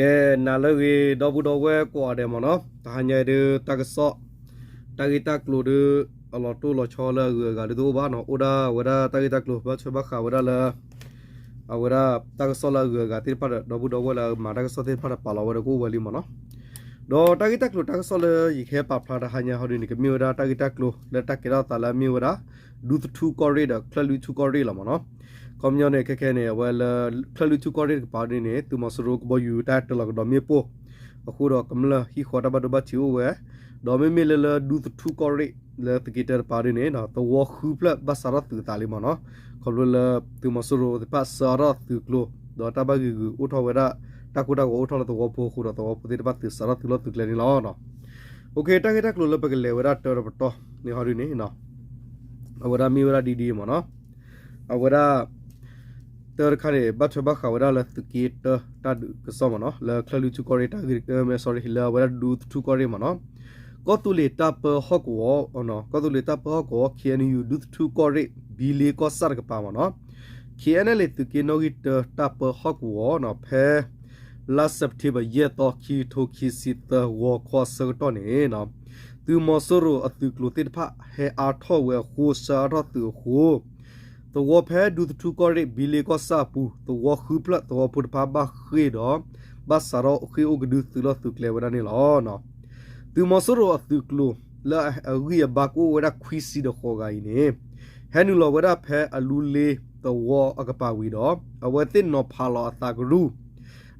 ကဲ နၤလၢအဂ့ၤ ဒီပုၢ်ဒီဝဲၢ်ကိးဂၤဒဲးမ့ၢ်နီၤ, တဟါညါအံၤဒုး တၢ်ကစီၣ် တၢ်ဂ့ၢ်တၢ်ကျိၤဒုး အလီၤတိၢ်လီၤဆီလၢအဂုၤအဂၤဒုးတအိၣ်ဘၣ်နီၤ, အိၣ်ဒၣ်ဝဲဒၣ်တၢ်ဂ့ၢ်တၢ်ကျိၤ ဘၣ်ထွဲဘၣ်ဃးဝဲဒၣ်လၢ အဝဲဒၣ်တၢ်ကစီၣ်လၢအဂုၤအဂၤသ့ၣ်တဖၣ်ဒီး ဒီပုၢ်ဒီဝဲၢ်လၢအမၤတၢ်ကစီၣ်သ့ၣ်တဖၣ်ဒီး ပာ်လီၤဝဲဒီးကအိၣ်ဝဲလံမ့ၢ်နီၤ. ဒီးတၢ်ဂ့ၢ်တၢ်ကျိၤတၢ်ကစီၣ်လၢယကဟဲပာ်ဖျါတဟါညါဟီဒုးန့ၣ် ကမ့ၢ်ဝဲဒၣ်တၢ်ဂ့ၢ်တၢ်ကျိၤလၢတၢ်ကဲထီၣ်သးလၢအမ့ၢ်ဝဲဒၣ် ဒူသထူကီၢ်ရ့ၣ်ဒီးချၢၣ်လွံၢ်ထူကီၢ်ရ့ၣ်လီၤမ့ၢ်နီၤ. ခီပညီန့ၣ် ခဲခဲန့ၣ် အဝဲလၢ ချၢၣ်လွံၢ်ထူကီၢ်ရ့ၣ်တကပၤဒ်န့ၣ် သုးမီၤစိရိၤကဘီယူၤတၢ်တၢလီၤကဒီးမ့ၣ်ပိၢ် အဃိဒီးကမျၢၢ်ဟံၣ်ဃီတၢ်ဘၣ်ဒိဘၣ်ထံးအိၣ်ဝဲ, ဒီးမ့မ့ၢ်လၢလၢဒူသထူကီၢ်ရ့ၣ် လၢသုးက့တၢတပၤဒ်န့ၣ် သဝီဃုဖျၢၣ်ဘၣ်စးထီၣ်သုးအသးလံမ့ၢ်နီၤ. ခီဖျိလၢ သုးမီၤစိရိၤသ့ၣ်တဖၣ်ဆှၢအါထီၣ်သုးကျိၤ ဒီးတၢ်ဘၣ်ဂံာ်ဂုာ်အိၣ်ထီၣ်ဝဲဒၣ် တၢ်ကိၢ်တၢ်ဂီၤအိၣ်ထီၣ်လၢသဝီဖိအဃိဒီး သဝီဖိသ့ၣ်တဖၣ်သုးစးထီၣ်သုးလီၢ်သုးကျဲန့ၣ်လီၤ. တၢ်ဂ့ၢ်တၢ်ကျိၤလၢပကလဲၤဝဲဒၣ်တၢတပတီၢ်န့ၣ်ဟီဒ်န့ၣ် အဝဲဒၣ်မ့ၢ်ဝဲဒၣ်ဒ်ဒ်မ့ၢ်နီၤ. အဝဲဒၣ် တၢတခါန့ၣ် ဘၣ်ထွဲဘၣ်ဃးဝဲဒၣ်လၢသုးက့တၢတၢ်ဒုးကစီၣ်မ့ၢ်နီၤ, လၢချၢၣ်လွံၢ်ထူကီၢ်ရ့ၣ်တၢ်ဂ့ၢ်, sorry, လၢအဝဲဒၣ်ဒူသထူကီၢ်ရ့ၣ်မ့ၢ်နီၤ. ကီၢ်သူလ့ၤတၢ်ပၢဟီၣ်ကဝီၤ, ကီၢ်သူလ့ၤတၢ်ပၢဟီၣ်ကဝီၤ ခ့ၣ်အဲၣ်ယူၣ် ဒူသထူကီၢ်ရ့ၣ် ဘံလ့ကီၢ်ဆၣ်တကပၤမ့ၢ်နီၤ. ခ့ၣ်အဲၣ်ယူၣ် သုးက့နီၣ်ဂံၢ်တၢတၢ်ပၢဟီၣ်ကဝီၤနီၤ ဖဲ လါစဲးပထ့ဘၢၣ် ယဲၢ်သီ ခံကထိခံဆံသၢ ဂီၤခီအဆၢကတီၢ်န့ၣ် သုးမီၤစိရိၤအသုးကျိၤသ့ၣ်တဖၣ်ဟဲအါထီၣ်ဝဲအဃိ ဆှၢအါထီၣ်သုးအဃိ သဝီဖဲဒူသထူကီၢ်ရ့ၣ် ဘံလ့ကီၢ်ဆၣ်အပူၤ သဝီဃုဖျၢၣ်သဝီဖိတဖၣ်ဘၣ်ဃ့ၢ်ဒီး ဘၣ်စးထီၣ်ဃ့ၢ်အိၣ်ကဒုသုးလီၢ်သုးကျဲဝဲဒၣ်န့ၣ်လီၤ. သုးမီၤစိရိၤအသုးကျိၤ လၢအဂံၢ်အဘါကအိၣ်ဝဲဒၣ်ခွံဆံဒီးဃိးဂၤအံၤန့ၣ် ဟဲနုာ်လီၤဝဲဒၣ်ဖဲအလူလ့သဝီအကပၤဝံၤဒီး အဝဲသ့ၣ်နီၤဖးလီၤအသးကရူၢ်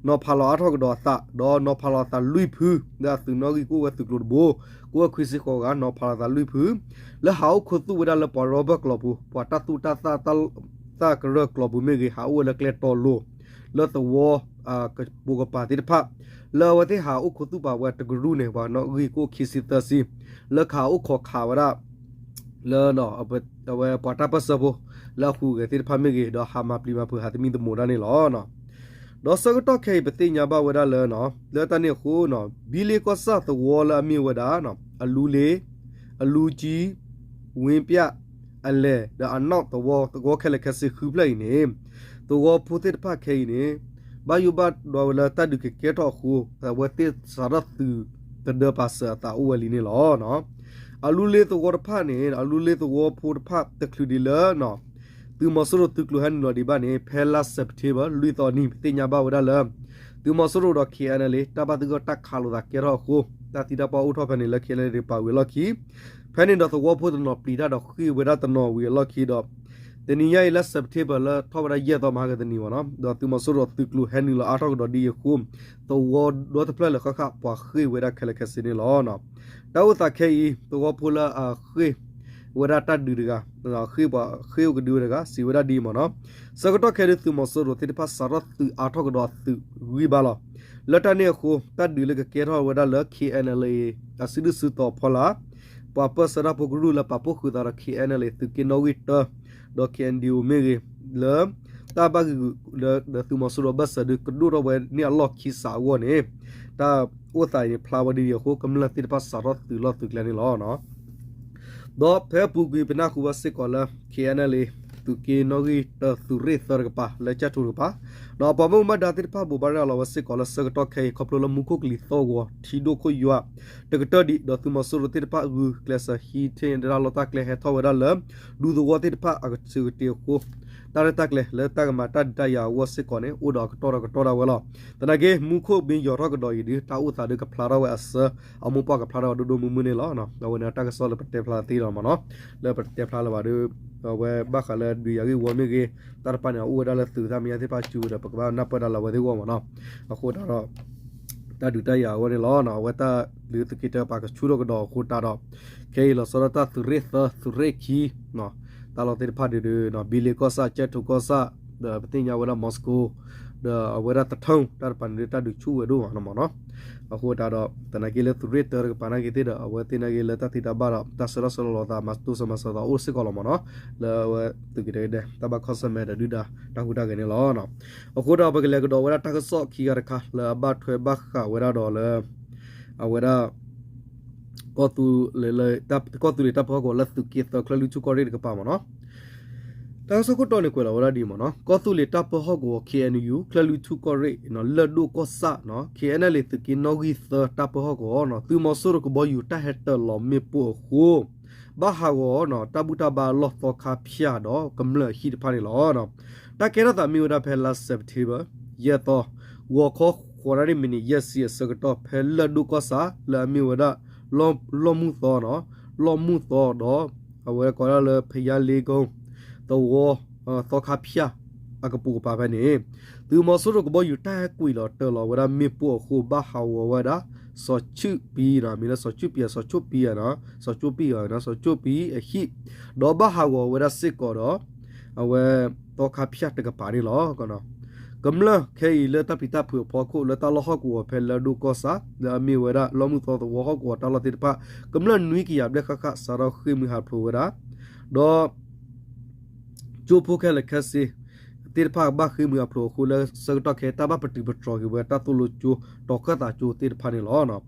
နီၤဖးလီၤအါထီၣ်ကဒီးအသး ဒီးနီၤဖးလီၤအသးလွံၢ်ဖု လၢအသုးနီၣ်ဂံၢ်ကအိၣ်ဝဲသုးကျိၤတဘိ ကအိၣ်ဝဲခွံဆံဃိးဂၤ နီၤဖးလီၤအသးလွံၢ်ဖု လၢဟးအိၣ်ခူသူၣ်ဝဲဒၣ်လၢပှၤရီဘၢၣ်ကျိာ်ပူၤ ပှၤတၢ်သူၣ်တၢ်သၣ် တၢ်ကရၢၢ်ကျိာ်ပူၤမ့ၢ်ဂ့ၤ ဟးအိၣ်ဝဲလၢကျဲတီလိၤ လၢသဝီ ကပိာ်ကပၤသ့ၣ်တဖၣ် လၢအဝဲသ့ၣ်ဟးအိၣ်ခူသူၣ်ပာ်ဝဲတကရူၢ်န့ၣ် ပှၤနီၣ်ဂံၢ်ကအိၣ်ခံဆံသၢဆံ လၢကဟးအိၣ်ခိးခးဝဲဒၣ် လၢ အဝဲပှၤတၢ်ပၢၢ်ဆၢဖိ လၢအဟူးဂဲၤသ့ၣ်တဖၣ်မ့ၢ်ဂ့ၤ ဒီးဟးမၤပျံၤမၤဖုးဟးသမံသမိးဒၣ်န့ၣ်လီၤ. ဒီးဆၢကတီၢ်ခဲအံၤ ပသ့ၣ်ညါဘၣ်ဝဲဒၣ်လၢ လၢတၢ်န့ၣ်အဃိ ဘံလ့ကီၢ်ဆၣ်သဝီလၢအမ့ၢ်ဝဲဒၣ် အလူလ့ အလူကၠံ ဝ့ပျၢ် အလဲၣ် ဒီးအနီၣ်သဝီ သဝီခဲလၢာ်ခဲဆ့ဃုဖျၢၣ်အံၤန့ၣ် သဝီဖိသ့ၣ်တဖၣ်ခဲအံၤန့ၣ် ဘၣ်ယိၣ်ဘၣ်ဒီးဝဲလၢတၢ်ဒုးကကဲထီၣ်အဃိ အဝဲသ့ၣ်စးထီၣ်သုးတဒၢပာ်စၢၤအသးအိၣ်ဝဲလံန့ၣ်လီၤ. အလူလ့သဝီတဖၣ်န့ၣ် အလူလ့သဝီဖိတဖၣ်တချုးဒံးလၢ သုးမီၤစိရိၤသုးကျိၤဟဲနုာ်လီၤဒံးဘၣ်န့ၣ် ဖဲလါစဲးပထ့ဘၢၣ် လွံၢ်သီနံၤ ပသ့ၣ်ညါဘၣ်ဝဲဒၣ်လၢ သုးမီၤစိရိၤဒီး ခ့ၣ်အဲၣ်ယူၣ် တၢ်ဘၣ်သဂၢၢ်တၢ်ခးလိာ်သးကဲထီၣ်အဃိ တၢ်သံတၢ်ပှၢ်အိၣ်ထီၣ်ဖဲန့ၣ်လၢ ခ့ၣ်အဲၣ်ယူၣ်ပာ်ဝံၤအလီၢ်ခံ ဖဲန့ၣ်ဒီးသဝီဖိတနီၤပျံၤတၢ်ဒီးဃ့ၢ်ဝဲဒၣ်တနီၤဝံၤအလီၢ်ခံဒီး တနံၤညါအံၤလါစဲးပထ့ဘၢၣ်လၢထီၣ်ဝဲဒၣ်ယဲၢ်သီမဟါကတနံၤမ့ၢ်နီၤ ဒီးသုးမီၤစိရိၤသုးကျိၤဟဲနုာ်လီၤအါထီၣ်ကဒီးဒ်အံၤအဃိ သဝီဒီတဖျၢၣ်လၢဃၣ်ဃၣ်ပှၤဃ့ၢ်ဝဲဒၣ်ခဲလၢာ်ခဲဆ့န့ၣ်လီၤ. တၢ်အိၣ်သးခဲအံၤ သဝီဖိလၢအဃ့ၢ်ဝဲဒၣ်တၢ်ဒုးတဂၤ ဃ့ၢ်ပှၤဃ့ၢ်အိၣ်ကဒုဝဲတဂၤ စံးဝဲဒၣ်ဒ်အံၤမ့ၢ်နီၤ ဆၢကတီၢ်ခဲအံၤဒုး သုးမီၤစိရိၤသ့ၣ်တဖၣ်စးထီၣ်သုးအါထီၣ်ကဒီးအသုးဂံၢ်ဘါလီၤ. လၢတၢ်န့ၣ်အဃိ တၢ်ဒုးလၢကကဲထီၣ်ဝဲဒၣ်လၢ ခ့ၣ်အဲၣ်ယူၣ် အစုဒုၣ်စုတီၤအဖီလာ် ပှၤပၢၢ်ဆၢတၢ်ဖိကရူၢ်လၢပာ်ဖှိၣ်ဃုာ်သးဒီး ခ့ၣ်အဲၣ်ယူၣ် သုးက့နီၣ်ဂံၢ်တၢ ဒီး ခ့ၣ်အဲၣ်ယူၣ် မ့ၢ်ဂ့ၤ လၢ တၢ်ဘၣ်ဂံာ်ဂူာ်လၢ ဒီးသုးမီၤစိရိၤအဘၢၣ်စၢၤဒုး ကဒိၣ်ထီၣ်ဝဲန့ၢ်အလီၢ်ခံစးအဂီၢ်န့ၣ် တၢ်အိၣ်သးအံၤန့ၣ် ဖျါဝဲဒ်အံၤအဃိ ကမျၢၢ်သ့ၣ်တဖၣ်စးထီၣ်သုးလီၢ်သုးကျဲန့ၣ်လီၤ. ဒီးဖဲအပူၤကွံာ်ပနၢ်ဟူဘၣ်စ့ၢ်ကီးလၢ ခ့ၣ်အဲၣ်ယူၣ် သုးက့နီၣ်ဂံၢ်တၢ သုးရ့ၣ်သၢတကပၤ လၢကၠဲၣ်ထူတကပၤ ဒီးပှၤဘၣ်မူဘၣ်ဒါသ့ၣ်တဖၣ်ဘိးဘၣ်ရၤလီၤဝဲစ့ၢ်ကီးလၢဆၢကတီၢ်ခဲအံၤ ခီဖျိလၢမူခိၣ်ကလံၤသီၣ်ဂီၤ ထံဒိၣ်ခိၣ်ယွၤ တကတၢၢ်ဒံး ဒီးသုးမီၤစိရိၤသ့ၣ်တဖၣ်ဂုာ်ကျဲးစၢးဟံးထီၣ်တၢ်လီၢ်တၢ်ကျဲဟဲထီၣ်ဝဲဒၣ်လၢ ဒူသဝီသ့ၣ်တဖၣ်အကဆူးကတ့ၤအဃိ တၢ်ရဲၣ်တၢ်ကျဲၤလၢတၢ်ကမၤတၢ်ဒုးတၢ်ယၤအဂီၢ်စ့ၢ်ကီးန့ၣ် အိၣ်ဒီးအကတီၢ်ဒီးကတီၢ်ဒၣ်ဝဲလီၤ. သနာ်က့ မူခိၣ်မ့ၢ်ယီၤထီၣ်ကဒီးအံၤဒုး တၢ်အိၣ်သးဒုးကဖျါထီၣ်ဝဲအစၢ အမိၢ်ပှၢ်ကဖျါထီၣ်ဝဲဒိၣ်ဒိၣ်မုၢ်မုၢ်န့ၣ်လီၤ. အဝဲန့ၣ်တၢ်ကစီၣ်လၢပတဲဖျါသ့လီၤမ့ၢ်နီၤ လၢပတဲဖျါလၢၤဘၣ်ဒီး အဝဲဘၣ်ဃးလၢဒုးယၤဂ့ၢ်ဝီမ့ၢ်ဂ့ၤ တၢ်တဖၣ်န့ၣ် အိၣ်ဝဲဒၣ်လၢသုးသၣ်မံယါသ့ၣ်တဖၣ်စုဝဲဒီး ပကဘၣ်နၢ်ပၢၢ်ဒၣ်လၢအဝဲသ့ၣ်အဂီၢ်မ့ၢ်နီၤ. အဃိတၢ်ဒီး တၢ်ဒုးတၢ်ယၤအဂီၢ်န့ၣ်လီၤ. အဝဲတၢ်ဒုးသုးက့တၢပာ်ကဆူၣ်ထီၣ်ကဒီးအဃိတၢ်ဒီး ခဲအံၤလီၤဆီဒၣ်တၢ်သုးရ့ၣ်သၢ သုးရ့ၣ်ခံ တၢ်လီၢ်သ့ၣ်တဖၣ်ဒုးဒီး ဘံလ့ကီၢ်ဆၣ် ကၠဲၣ်ထူကီၢ်ဆၣ် ဒီးပသ့ၣ်ညါဝဲဒၣ် Moscow ဒီးအဝဲဒၣ်သထူ တၢ်တဖၣ်န့ၣ်ဒုး တၢ်ဒုးဆူၣ်ဝဲဒိၣ်မးနီၤမ့ၢ်နီၤ. အဃိတၢ်ဒီး သနာ်က့လၢသုးရ့ၣ်တၢတကပၤနာ်က့သ့ၣ်ဒီး အဝဲသ့ၣ်နာ်က့လၢတၢ်သံတၢ်ဘၣ်ဒီး တၢ်ဆၢထီၣ်ဆၢလီၤလီၤသး မၤတိစၢၤမၤစၢၤသးအိၣ်စ့ၢ်ကီးလီၤမ့ၢ်နီၤ. လၢအဝဲသုးက့တၢဒဲး တၢ်ဘၣ်ခီၣ်ဆၢၣ်မဲာ်ဒီးဒုၣ်ဒါ တၢ်ဟူးတၢ်ဂဲၤန့ၣ်လီၤ. အဃိဒီးပကလဲၤကဒီးဝဲဒၣ်တၢ်ကစီၣ်ခံဂၤတခါ လၢအဘၣ်ထွဲဘၣ်ဃးဝဲဒၣ်ဒီးလၢ အဝဲဒၣ် ကီၢ်သူလ့ၤတၢ်ပၢဟီၣ်ကဝီၤလၢသုးက့သၢ ချၢၣ်လွံၢ်ထူကီၢ်ရ့ၣ်တကပၤမ့ၢ်နီၤ. တၢ်ကစီၣ်ခိၣ်တီန့ၣ်ကွဲးလီၤဝဲဒၣ်ဒ်အံၤမ့ၢ်နီၤ, ကီၢ်သူလ့ၤတၢ်ပၢဟီၣ်ကဝီၤ K N U ချၢၣ်လွံၢ်ထူၣ်ကီၢ်ရ့ၣ် လၢၢ်ဒိၣ်ကီၢ်ဆၣ်နီၤ K N L A သုးက့နီၣ်ဂံၢ်သၢတၢ်ပၢဟီၣ်ကဝီၤနီၤ သုးမီၤစိရိၤကဘီယူၤတၢ်ဟဲတၢၤလီၤမ့ၣ်ပိၢ်အဃိ ဘၣ်ဟးဂီၤနီၤ တၢ်ဘူၣ်တၢ်ဘါအလီၢ်သီခါဖၠၣ်ဒီးကမျၢၢ်အဟံၣ်တဖၣ်န့ၣ်လီၤ. တၢ်ကဲထီၣ်သးမ့ၢ်ဝဲဒၣ်ဖဲလါ September ယဲၢ်သီ ဂီၤခီဃိးနၣ်ရံၣ်မံးနံးယဲၢ်ဆံအဆၢကတီၢ် ဖဲလၢၢ်ဒိၣ်ကီၢ်ဆၣ် လၢအမ့ၢ်ဝဲဒၣ် လီၢ်မုၢ်သီနီၤ, လီၢ်မုၢ်သီဒီး အဝဲကိးဒၣ်လၢ ဖယါလ့ကိ သဝီ သီခါဖၠၣ် အကပိာ်ကပၤဖဲန့ၣ် သုးမီၤစိရိၤကဘီယူၤတၢ်ဟဲကွံာ်လီၤတၢၤလီၤဝဲဒၣ်မ့ၣ်ပိၢ်အဃိ ဘၣ်ဟးဂီၤဝဲဒၣ် စီၤဆူၣ်ပံနီၤ, မ့ၢ်လၢစီၤဆူၣ်ပံ စီၤဆူၣ်ပံဧါနီၤ, စီၤဆူၣ်ပံဧါနီၤ, စီၤဆူၣ်ပံအဟံၣ်, ဒီးဘၣ်ဟးဂီၤဝဲဒၣ်စ့ၢ်ကီးဒီး အဝဲ သီခါဖၠၣ်တကပၤန့ၣ်လီၤ. ကမျၢၢ်ခဲအံၤလၢတၢ်ပျံၤတၢ်ဖုးအဖီခိၣ် လၢတၢ်လီၢ်ဟီၣ်ကဝီၤဖဲလၢၢ်ဒိၣ်ကီၢ်ဆၣ် လၢအမ့ၢ်ဝဲဒၣ်လီၢ်မုၢ်သီသဝီဟီၣ်ကဝီၤတၢ်လီၢ်သ့ၣ်တဖၣ် ကမျၢၢ်နွံကယၤဘျဲၣ်ဃၣ်ဃၣ် စးထီၣ်ဃ့ၢ်မှံဟးဖျိးဝဲဒၣ် ဒီး ကၠိဖိခဲလၢာ်ခဲဆ့ သ့ၣ်တဖၣ်ဘၣ်ဃ့ၢ်မှံဟးဖျိးအဃိ လၢဆၢကတီၢ်ခဲအံၤ တၢ်ဘၣ်ပတုာ်ပတြီၤက့ၤဝဲတၢ်သိၣ်လိကၠိ တီၤခၢၣ်သးကၠိသ့ၣ်တဖၣ်န့ၣ်လီၤ.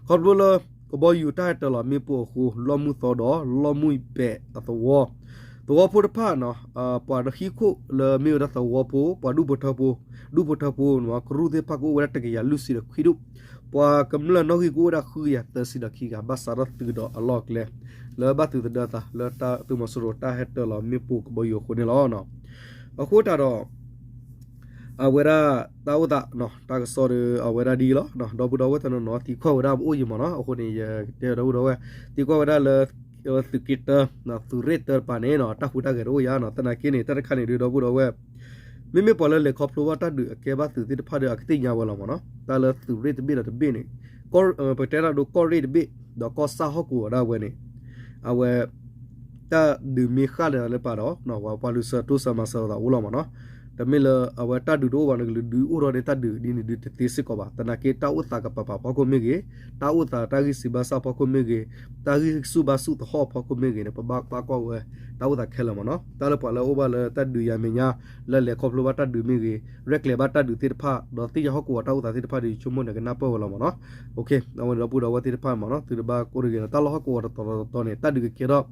ခီဖျိလၢ ကဘီယူၤတၢ်ဟဲတၢၤလီၤမ့ၣ်ပိၢ်အဃိ လီၢ်မုၢ်သီဒီးလီၢ်မုၢ်ပဲာ်အသဝီ သဝီဖိတဖၣ်နီၤ ပှၤဟံၣ်ခိၣ်လၢမ့ၢ်ဝဲဒၣ်သဝီဖိ ပှၤဒူၣ်ဖိထၢဖိ ဒူၣ်ဖိထၢဖိ ကရူၢ်သ့ၣ်တဖၣ်ကအိၣ်ဝဲဒၣ်တကယၤလွံၢ်ဆံဒီးခွံဒူၣ်, ပှၤကမျၢၢ်နီၣ်ဂံၢ်ကအိၣ်ဝဲဒၣ်ဃုကယၤသၢဆံဒီးခံဂၤ ဘၣ်စးထီၣ်သုးဒီးအလီၢ်အကျဲ လၢဘၣ်သုးသဒၢသး လၢတၢ်သုးမီၤစိရိၤတၢ်ဟဲတၢၤလီၤမ့ၣ်ပိၢ်ကဘီယူၤအဃိန့ၣ်လီၤ. အဃိတၢ်ဒီး အဝဲဒၣ်တၢ်အိၣ်သး တၢ်ကစီၣ်ဒီး အဝဲဒၣ်ဒ်အံၤလီၤ. ဒီပုၢ်ဒီဝဲၢ်တနီၤနီၤသံကွၢ်ဝဲဒၣ်ပအိၣ်ယံၤမ့ၢ်နီၤ, အဃိန့ၣ် ယတဲဒီပုၢ်ဒီဝဲၢ် သံကွၢ်ဝဲဒၣ်လၢ သုးက့တၢ သုးရ့ၣ်တၢတပၤန့ၣ်နီၤ တၢ်ဟူးတၢ်ဂဲၤတအိၣ်ယၤနီၤ, သနာ်က့န့ၣ် တၢ်တခါန့ၣ်ဒုးဒီပုၢ်ဒီဝဲၢ် မ့မ့ၢ်ပှၤလၢလဲၤခီဖျိဘၣ်တၢ်ဒုးအကဲဘၣ်သုးသ့ၣ်တဖၣ်ဒီး အကသ့ၣ်ညါဝဲလီၤမ့ၢ်နီၤ, တၢ်လၢသုးရ့ၣ်တဘ့ၣ်ဒီးတဘ့ၣ်န့ၣ် ပတဲတၢ်ဒိကီၢ်ရ့ၣ်တဘ့ၣ် ဒီးကီၢ်ဆၣ်ဟီၣ်ကဝီၤဒၣ်ဝဲန့ၣ် အဝဲ တၢ်ဒုးမ့ၢ်ဃၣ်လၢၤလၢပှၤဒီး ပှၤလူၤစၢၤတိစၢၤမၤစၢၤလိာ်သးအိၣ်လီၤမ့ၢ်နီၤ, တမ့ၢ်လၢအဝဲတၢ်ဒုးတအိၣ်ဘၣ်န့ၣ် ကလုာ်ဒုးအိၣ်ထီၣ်န့ၣ် တၢ်ဒုးဒ်န့ၣ်ဒုးတသ့စ့ၢ်ကီးဘၣ်, သနာ်က့တၢ်အိၣ်သးကပၤပၤဖီခိၣ်မ့ၢ်ဂ့ၤ, တၢ်အိၣ်သးတၢ်ဂံၢ်စၢ်ဘါစၢ်ဖီခိၣ်မ့ၢ်ဂ့ၤ, တၢ်ဂံၢ်ဆူၣ်ဘါဆူၣ်သဟီၣ်ဖီခိၣ်မ့ၢ်ဂ့ၤန့ၣ် ပဘၣ်ကွၢ်ကွၢ်ဝဲ တၢ်အိၣ်သးခဲလၢာ်မ့ၢ်နီၤ, တၢ်လၢပှၤလၢအအိၣ်ဘၣ်လၢတၢ်ဒုးယၤမဲာ်ညါ လၢလဲၤခီဖျိဘၣ်တၢ်ဒုးမ့ၢ်ဂ့ၤ, ရဲၣ်ကျဲၤဘၣ်တၢ်ဒုးသ့ၣ်တဖၣ် ဒီးသ့ၣ်ညါဟီၣ်ကဝီၤတၢ်အိၣ်သးသ့ၣ်တဖၣ်ဒီး ယဆိကမိၣ်န့ၣ် ကနၢ်ပၢၢ်ဝဲလီၤမ့ၢ်နီၤ, အဝဲန့ၣ်ဒီပုၢ်ဒီဝဲၢ်သ့ၣ်တဖၣ်မ့ၢ်နီၤ သုတဘၣ်ကိၢ်တဂ့ၤနီၤ, တၢ်လီၢ်ဟီၣ်ကဝီၤတတီၤတတီၤန့ၣ် တၢ်ဒုးကကဲထီၣ်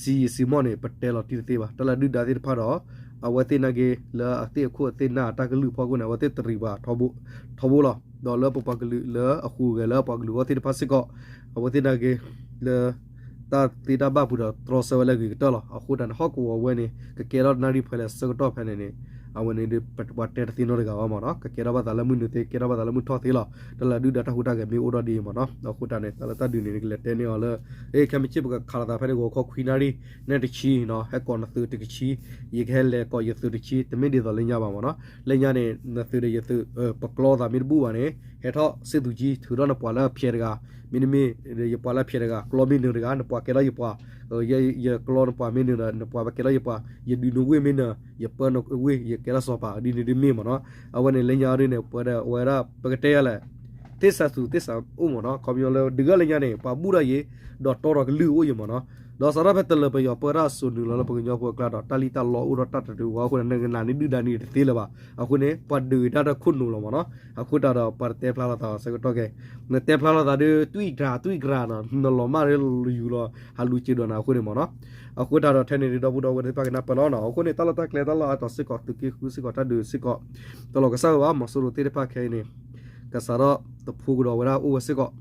စံယံာ်စံမီၢ်န့ၣ် ပတဲလီၤတံၢ်တသ့ဘၣ်, တၢ်လၢအဒုၣ်ဒါသ့ၣ်တဖၣ်ဒီး အဝဲသ့ၣ်နာ်က့ လၢအသ့ၣ်အခိၣ်အသ့ၣ်နၢ်အတၢ်ကလုၢ်ဖီခိၣ်န့ၣ် အဝဲသ့ၣ်တရံးပှၤထီဘိလီၤ, ဒီးလၢပပှၤကလုာ်လၢအဟူးဂဲၤလၢပှၤကလုာ်အဂီၢ်သ့ၣ်တဖၣ်စ့ၢ်ကီး အဝဲသ့ၣ်နာ်က့ လၢ တၢ်သ့တၢ်ဘၣ်ပူၤဒီးတြီဆၢဝဲလၢအဂ့ၤကတၢၢ်လီၤ, အဃိတၢ်န့ၣ် ဟီၣ်ကဝီၤဝဲန့ၣ် ကကဲထီၣ်နၣ်ရံၣ်ဖဲလဲၣ်ဆၢကတီၢ်ဖဲန့ၣ်န့ၣ် အဝဲန့ၣ်ဒုး ပှၤတဲတသ့နီတဂၤဘၣ်မ့ၢ်နီၤ, ကကဲထီၣ်ဘၣ်သးလၢမုၢ်နုာ်သ့ ကဲထီၣ်ဘၣ်သးလၢမုၢ်ထီၣ်သ့လီၤ, တၢ်လၢအဒုၣ်ဒါတၢ်ဟူးတၢ်ဂဲၤမ့ၢ်အိၣ်ထီၣ်ဒ်အံၤမ့ၢ်နီၤ, အဃိတၢ်န့ၣ် တၢ်လၢတၢ်ဒုးန့ၣ် ကလဲၤတဲန့ၢ်အီၤလၢ အဲ ခဲမုၢ်ဆ့ၣ်ပကခးလိာ်သးဖဲန့ၣ် ဂီၤခီခွံနၣ်ရံၣ် နဲတဆံနီၤ, ဟဲကိးနသုးတကဆံ, ယကဟဲလဲၤကိးယသုးတဆံ, တမ့ၢ်ဒ်သိးလၢညါဘၣ်မ့ၢ်နီၤ, လၢညါန့ၣ် နသုးဒီးယသုး ပကျီသးမ့ၢ်တဘူၣ်ဘၣ်န့ၣ် ဟဲထီၣ်စ့သူၣ်ကၠံ ထုးထီၣ်နပှၤလၢအဖျဲးတဂၤ, မ့တမ့ၢ် ယပှၤလၢအဖျဲးတဂၤ ကျီမ့ၢ်နၢၤတဂၤ နပှၤကဲထီၣ်ယပှၤ, ယကျီနပှၤမ့ၢ်နၢၤဒီး နပှၤကဲထီၣ်ယပှၤ, ယဒုးနဝ့ၢ်မ့ၢ်နၢၤ ယပၢနဝ့ၢ် ယကဲထီၣ်စီၤပၤ ဒ်န့ၣ်ဒ်မ့ၢ်မ့ၢ်နီၤ, အဝဲန့ၣ်လၢညါအီၤဒ်န့ၣ် ပဝဲဒၣ် ပကတဲယၤလဲၣ် သ့ၣ်စးသူၣ်သ့ၣ်စးအိၣ်မ့ၢ်နီၤ, ခီပညီလၢဒုးဂၤလၢညါန့ၣ် ပှၤဘူၣ်ထီၣ်ယံၤ ဒီးတီထီၣ်ကလုၢ်အိၣ်ယံၤမ့ၢ်နီၤ, ဒီးစးထီၣ်ဖဲတလၢၤပယီၤပၢတၢ်စိၤနုာ်လီၤလၢပကညီဖိအကျါဒီး တၢ်လံၣ်တၢ်လီအိၣ်ဒီးတၢ်တတုၤဝဲအဃိန့ၣ် နကနၣ်န့ၢ်ဒုၣ်ဒါန့ၣ်တသ့လၢၤဘၣ်, အဃိန့ၣ် ပှၤဒုးတၢ်ဒီးခိၣ်နူာ်လီၤမ့ၢ်နီၤ, အဃိတၢ်ဒီးပှၤတတဲဖျါလိာ်သးဆၢကတီၢ်ခဲအံၤ, နတဲဖျါလိာ်သးဒီး တွံၢ်ကြၤတွံၢ်ကြၤနီၤ နလီၤမၢ်ဒီးယူၤလီၤ ဟးလူၤစ့ဒိးနၤအဃိန့ၣ်မ့ၢ်နီၤ, အဃိတၢ်ဒီးထဲန့ၣ်ဒီး ဒီပုၢ်ဒီဝဲၢ်သ့ၣ်တဖၣ်ကနၢ်ပၢၢ်လီၤနီၤ, အဃိန့ၣ် တၢ်လီၢ်တၢ်ကျဲတၢ်လီၢ်အါတီၤစ့ၢ်ကီး သုးက့ဃုစ့ၢ်ကီး တၢ်ဒုးစ့ၢ်ကီး တလီၤကစၢ်ဝဲဘၣ် မီၤစိရိၤသ့ၣ်တဖၣ်ခဲအံၤန့ၣ် ကစးထီၣ်တဖိကဒီးဝဲဒၣ်အိၣ်ဝဲစ့ၢ်ကီး,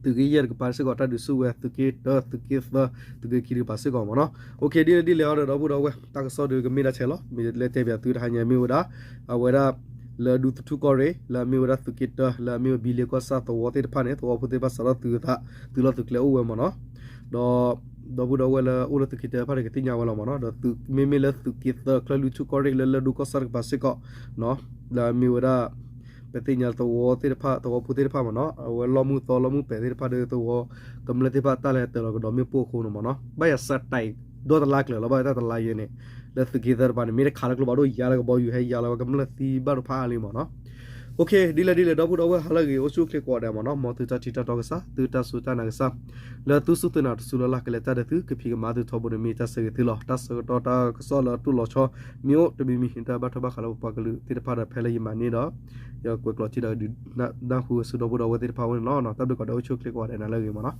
သုးက့ယဲၢ်တကပၤစ့ၢ်ကီး တၢ်ဒုးဆူၣ်ဝဲ သုးက့တၢ သုးက့သၢ သုးက့ခံတကပၤစ့ၢ်ကီးမ့ၢ်နီၤ, အိၣ်ခ့ ဒ်လဲၣ်ဒ်လဲၣ်အီၤဒီး ဒီပုၢ်ဒီဝဲၢ် တၢ်ကစီၣ်ဒီးကမ့ၢ်ဒၣ်ထဲလီၤ, မ့ၢ်လဲၤတဲပၠးသုတဟါညါမ့ၢ်ဝဲဒၣ် အဝဲဒၣ် လၢဒူသထူၣ်ကီၢ်ရ့ၣ် လၢအမ့ၢ်ဝဲဒၣ်သုးက့တၢ လၢအမ့ၢ်ဝဲဘံလ့ကီၢ်ဆၣ်သဝီသ့ၣ်တဖၣ်န့ၣ် သဝီဖိသ့ၣ်တဖၣ်စးထီၣ်သုးအသး သုးလီၢ်သုးကျဲအိၣ်ဝဲမ့ၢ်နီၤ, ဒီး ဒီပုၢ်ဒီဝဲၢ်လၢအိၣ်လၢသုးက့တၢတဖၣ်န့ၣ် ကသ့ၣ်ညါဝဲလီၤမ့ၢ်နီၤ, ဒီးမ့မ့ၢ်လၢသုးက့သၢ ချၢၣ်လွံၢ်ထူၣ်ကီၢ်ရ့ၣ် လၢလၢၢ်ဒိၣ်ကီၢ်ဆၣ်တကပၤစ့ၢ်ကီး လၢအမ့ၢ်ဝဲဒၣ် ပသ့ၣ်ညါသဝီသ့ၣ်တဖၣ် သဝီဖိသ့ၣ်တဖၣ်မ့ၢ်နီၤ, အဝဲလီၢ်မုၢ်သီလီၢ်မုၢ်ပဲာ်သ့ၣ်တဖၣ်ဒီးသဝီ ကမျၢၢ်သ့ၣ်တဖၣ်တၢ်လဲၤတၢၤလီၤကဒီးမ့ၣ်ပိၢ်အဃိန့ၣ်မ့ၢ်နီၤ, ဘၣ်ယၤစးတံးဒီတလါကျၢၤလီၤ ဘၣ်ယၤတၢ်တလါယဲန့ၣ် လၢသုးက့သၢတပၤန့ၣ် မ့ၢ်တခးလၢကျိဘၣ်ဒိၣ်ယါလၢကဘီယူၤဟဲယါလၢဝဲကမျၢၢ်သံဘၣ်ဒိၣ်ဖးအါလံမ့ၢ်နီၤ. အိၣ်ခ့ ဒ်လဲၣ်ဒ်လဲၣ် ဒီပုၢ်ဒီဝဲၢ်ဟါလၢအဂ့ၤ အိၣ်ဆူၣ်အိၣ်ချ့ကိးဂၤဒဲးမ့ၢ်နီၤ, မ်သုတၢ်ထံၣ်တၢ်တီကစၢ် သုတၢ်စူၢ်တၢ်နာ်ကစၢ် လၢသုစူၢ်သုနာ်တစူၢ်လၢ်လၢ် ကလဲၤတၢ်ဒီးသု ကဖံးကမၤသုထီဘိန့ၣ် မ့ၢ်တၢ်ဆၢဂ့ၤသုလီၤ. တၢ်ဆၢကတီၢ်တၢ်ကစီၣ်လၢအတူၢ်လီၤဆီ မ့ၢ်အိၣ်တမံၤမံၤ တၢ်ဘၣ်ထွဲဘၣ်ဃးလၢပပှၤကလုာ်သ့ၣ်တဖၣ်ဒီး ဖဲလၢယမၤန့ၢ်ဒီး ယကွဲးကျိးထံဒီး ဒုးနၢ်ဟူဝဲဆူဒီပုၢ်ဒီဝဲၢ်သ့ၣ်တဖၣ်အအိၣ်န့ၣ်လီၤ. တၢ်ဘျုးကိးဂၤဒဲး အိၣ်ဆူၣ်အိၣ်ချ့ကိးဂၤဒဲး နၤလၢအဂ့ၤမ့ၢ်နီၤ.